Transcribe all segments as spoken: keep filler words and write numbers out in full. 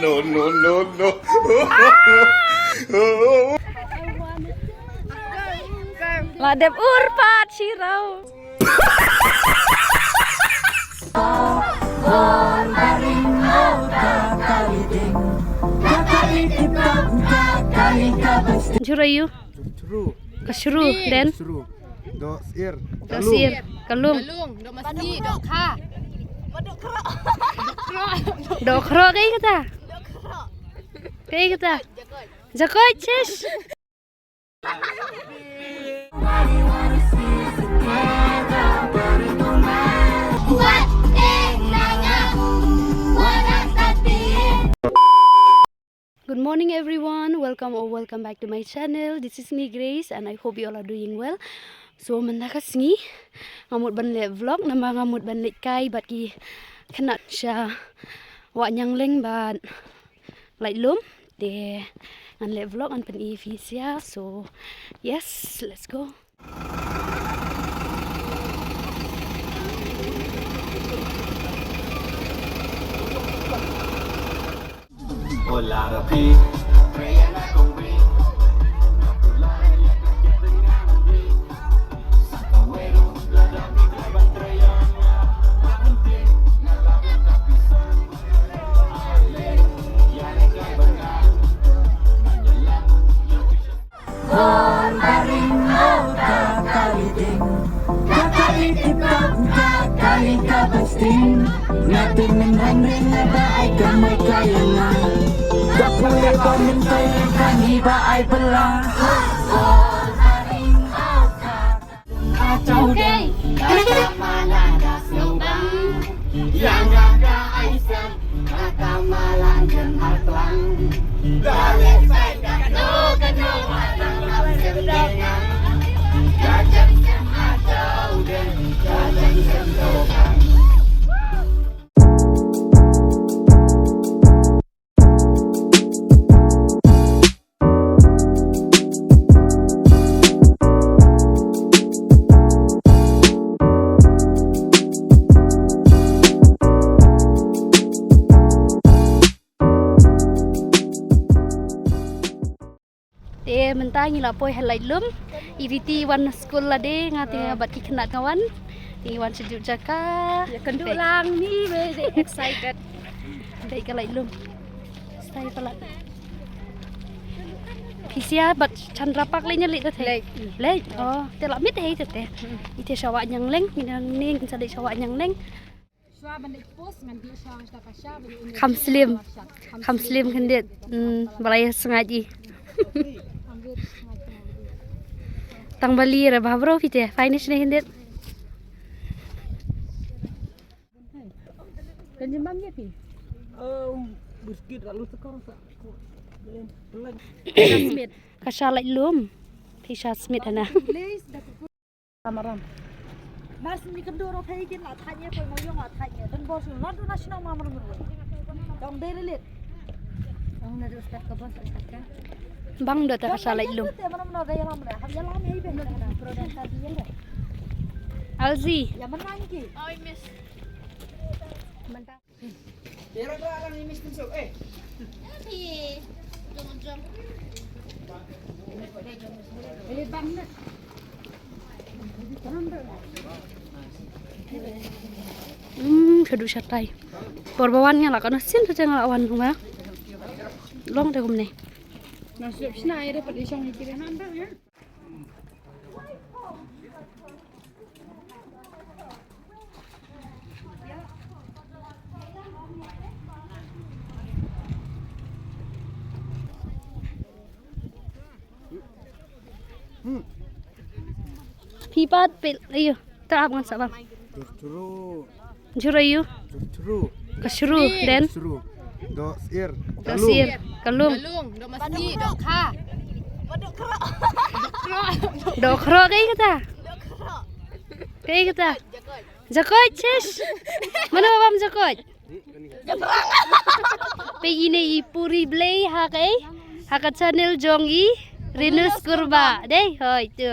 No, no, no, no. La dep urpat shiraw. Jhur aïu? Ka shru. Then? Shru. Doh sir. Doh sir. Ka lung. Ka lung. Doh masi. Doh kha. Doh khroh. Kaei kata? Kaei kata? Jakoit, shish. Good morning everyone, welcome or welcome back to my channel. This is me Grace and I hope you all are doing well. So mynta ka sngi nga mut ban leh vlog namar nga mut ban leit kai bad ki khynnah sha Wah Nyangleng bad Laitlum. Te ngan leh vlog ngan pyni ïa phi sha. So yes, let's go. Bor barim au ka kali ding, ka kali tip tap, ka kali ka basting. Nga tip mynrang ring nga ba ai ka mai ka ïa nga. Ka pule ba mynta ïa kane ba ai bylla. Bor barim au ka. Okay. Te mynta ngi la poi ha Laitlum. I Riti wan skul lade, nga te nga bad ki khynnah nga wan. Te ngi wan sha juh jaka. Ïa kynduh lang ni, very excited. Dei ka Laitlum. Stai palat. Phi sha bad Chandra Park lei, ïa leit da te. Leit. Leit. Oh, te la miet hi te te. Ite sha Wah Nyangleng, ngi nang ning sa dei sha Wah Nyangleng. Kham slim. Kham slim khyndiat. Hmm, balai sngaid i. Tang bali re ba bro phi te. Finish ne khyndiat. Kan jembam ya phi? Em, biskit lalu sekarang sa. Ka sha Laitlum. Phi sha Smit hana. Maram. Mas ni kynduh ro phai kin la thait ïa poi mo yong la thait ïa. Don bor su la don national ma maram ro. Dong dei relit. Dong na do start ka bor start ka. Bang do ta ka sha Laitlum. Te maram no dei lam re. Hab ïa lam hei be. Alzi. Ya man nang ki. Oi miss. Mantap. Hmm, shaduh shatai. Por ba wan nga la kano sin tu nga la wan nga. Long te kumne. Phi pat pil ayo. Tap ngan sa bang. Jhur aïu? Jhur. Ka shru. Then? Shru. Doh sir. Doh sir. Ka lung. Ka lung. Doh masi. Doh kha. Doh khroh. Kaei kata? Kaei kata? Jakoit, shish. Mano ba bam jakoit? Peit ine i puri Blei ha kaei? Ha ka channel jong i Rinus Kurba. Dei, hoi tu.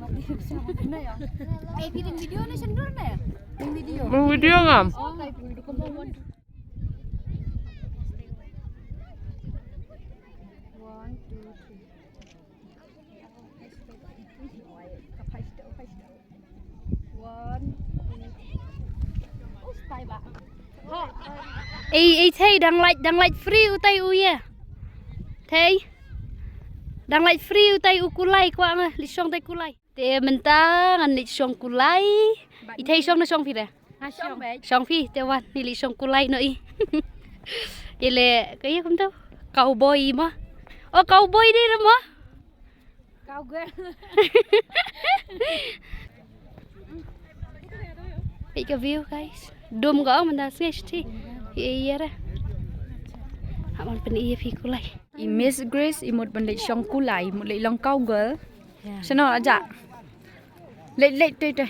Ai, phi dang video ne, sendor ne? Dang video. Dang video ngam? Oh, kai phi dang video. One, two, three. One, two, three. Oh, stay back. Ei, ei, thei, dang lait, dang lait free utai u ïa. Thei. Dang lait free utai u kulai, kwah nga leit shong tai kulai. Te mynta ngan leit shong kulai. I thei shong na shong phi re? Nga shong. Shong phi, te wan, ngi leit shong kulai noh i. Ïa le, ka ïa kumto. Cowboy mo. Oh, cowboy dei re mo. Cowgirl. Peit ka view, guys. Dum ka ong mynta sngew shithi. Ïa, ïa re. Hap ban pyni ïa phi kulai. I Miss Grace i mut ban leit shong kulai, i mut leit long cowgirl. Shano aja. Leit, leit, toi, toi.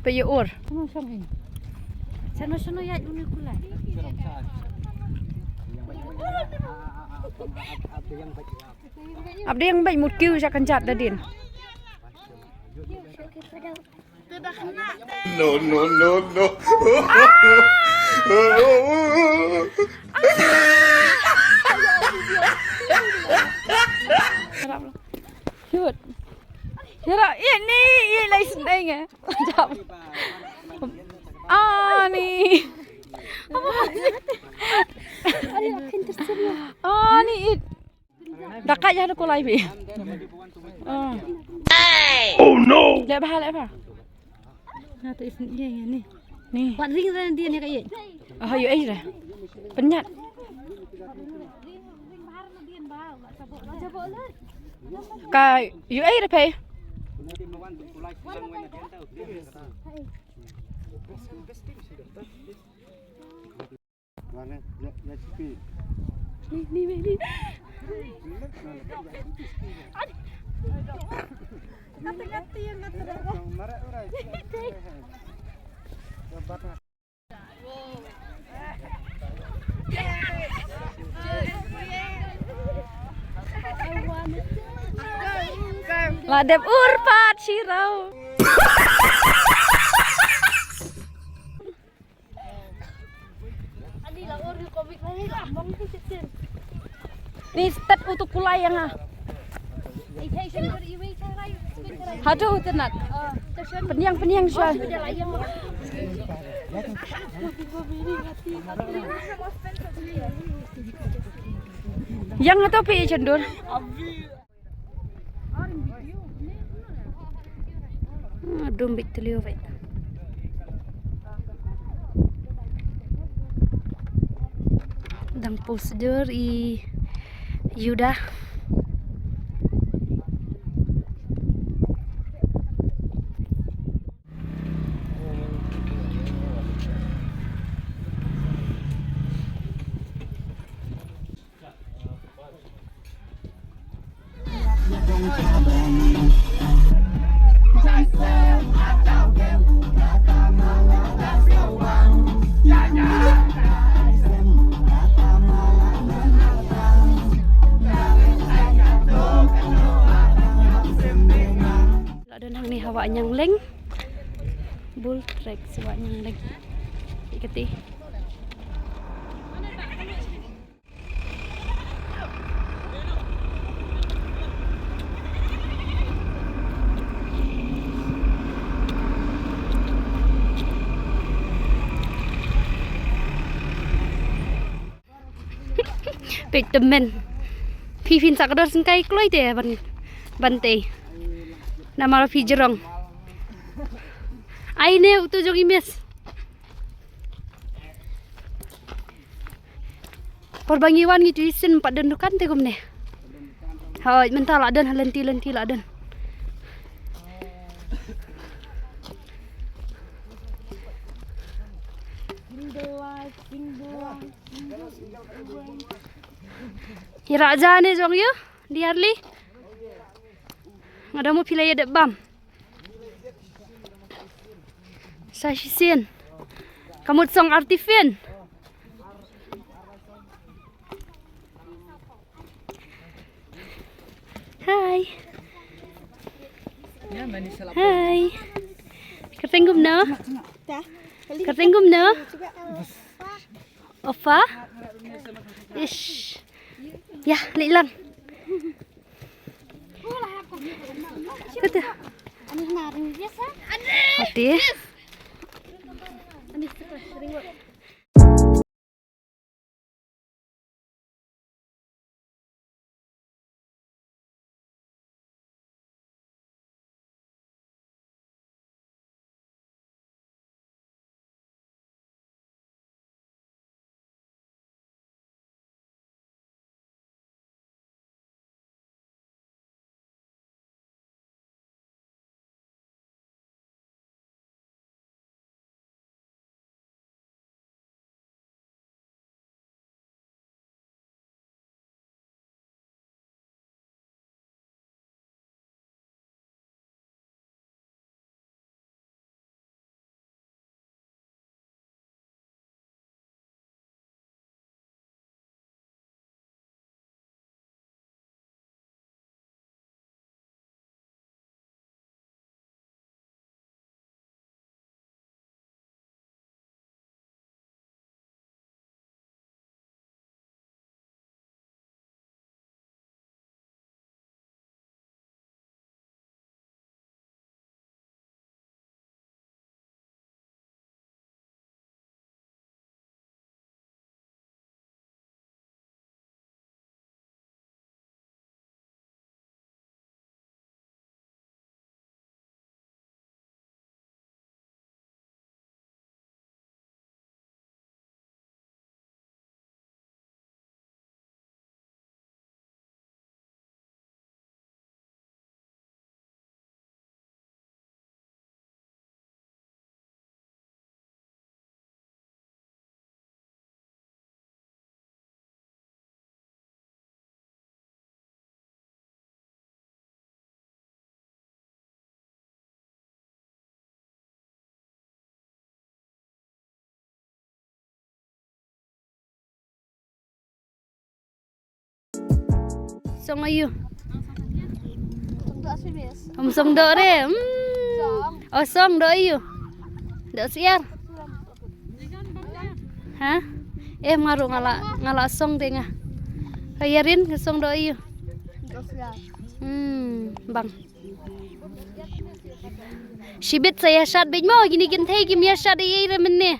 Pe ïa ur. Shano, shano ïa uni kulai. Ap dei ïa beit mut kiew sha kynjat da dien. No, no, no, no. Cute. Ïa, ïa ni, ïa lai sendeng eh. Jap. Ah, ni. Ah, ni it. Da ka ïa da kulai phi. Oh. Oh no. Leh bha, leh bha. Na to is ye ye ni. Ni. Wat ring ring dien ïa ka ïa. Ah, ïa ei re. Pynïat. Ka ïa ei re phi. La dep ur pat shiraw. Ni step utu kulai ïa nga. Hatu tenat. Pynïang, pynïang shuwa. Ïa nga to phi i chendur. Ah, dum bit teliu bit. Dang post dur i Yuda. La don hangne ha Wah Nyangling. Bull Tracks Wah Nyangling. Ikati. Peit tymmen. Phi phin sa kdor sngewsih kloi te ban, ban te. Namar phi jrong. Ai ne utu jong i mes. Por ba ngi wan ngi tu isin pat don dukan te kumne. Hoi, mynta la don ha lynti lynti la don. Ira ja ne jong ïa, diarli. Nga da mo phi la ïa dep bam. Sa shisien. Ka mut song artifin. Hai. Hai. Kyrteng kumno? Kyrteng kumno? Ofa? Ish. Ya, leit lang. Kata. Mati. Song aïu? Ym song doh re. Hmm. Oh, song doh aïu? Doh syiar. Ha? Eh, nga ruh nga la, nga la song te nga. Ka Yarin ka song doh aïu? Hmm, bang. Shibit sa ïa shad beit mo, kine kynthei kim ïa shad ei ei re mynne.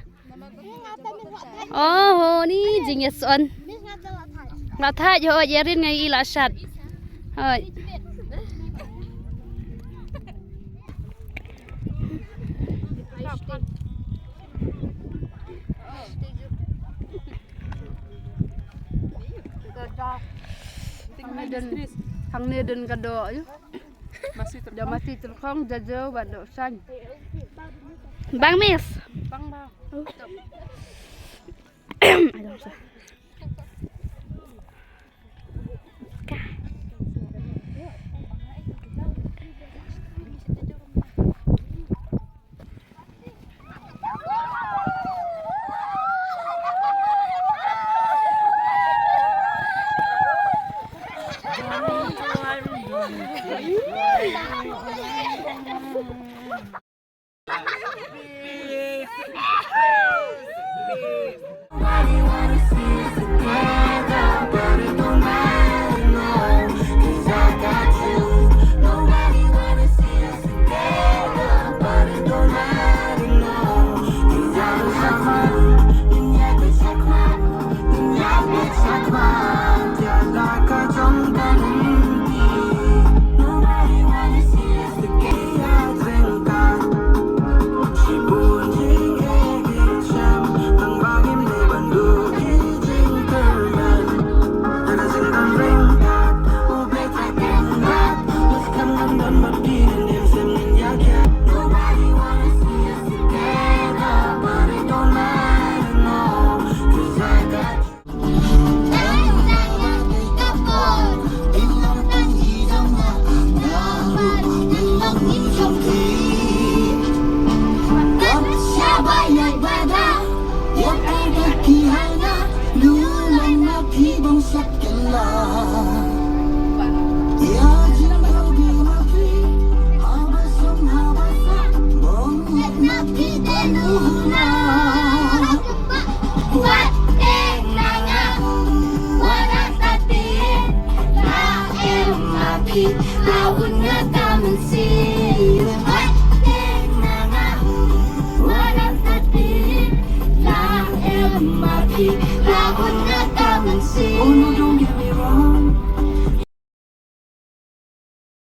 Oh, ho, ni jingïason. La thait, ho, Yarin nga i la shad. Hooid. Hangne don, hangne don ka doh aïu. Doh masi tylkhong, jajo bad doh saiñ. Bang, Miss. Bang, bang.